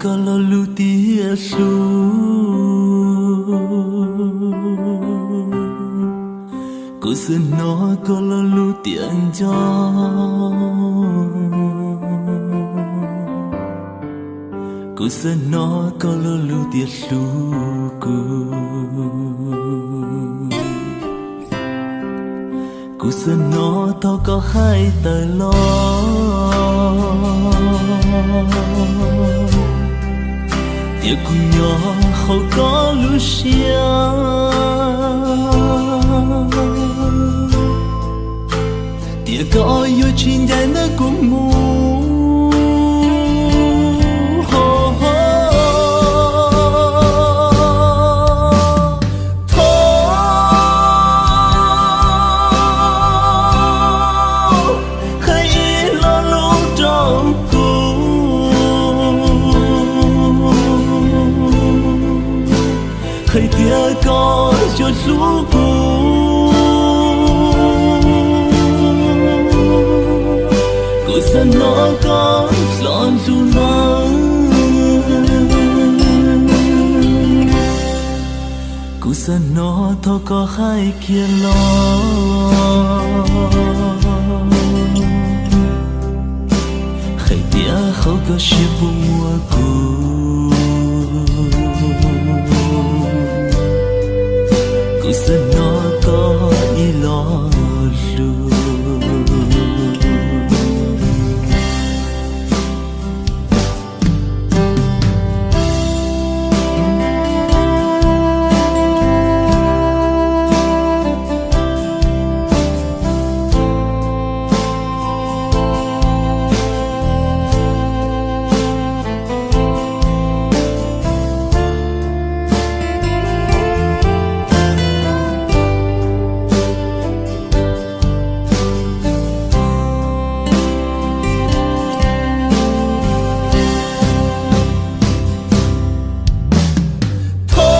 koj lo lus tias hlub, kuv xav hnov koj lo lus tias nco, kuv xav hnov koj lo lus tias hlub kuv. Kuv xav hnov thaum koj hais tawm los tias kuv nyob hauv koj lub siab, tias koj yuav tsis ncaim ntawm kuv mus. Thov hais ib lo lus rau kuv, hais tias koj yuav hlub kuv. Kuv xav hnov koj lo lus ntawd, kuv xav hnov thaum koj hais kiag los, hais tias hauv koj siab puas muaj kuv. Kuv xav hnov koj ib lo lus. Thov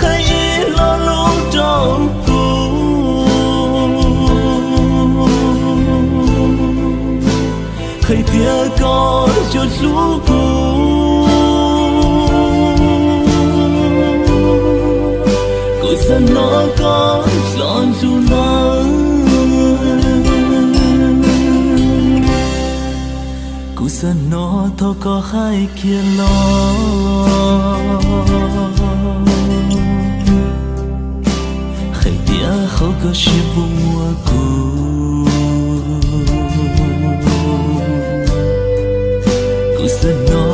hais ib lo lus rau kuv, hais tias koj yuav hlub kuv. Kuv xav hnov koj lo lus ntawd, kuv xav hnov thaum koj hais kiag los, hais tias hauv koj siab puas muaj kuv. Kuv xav hnov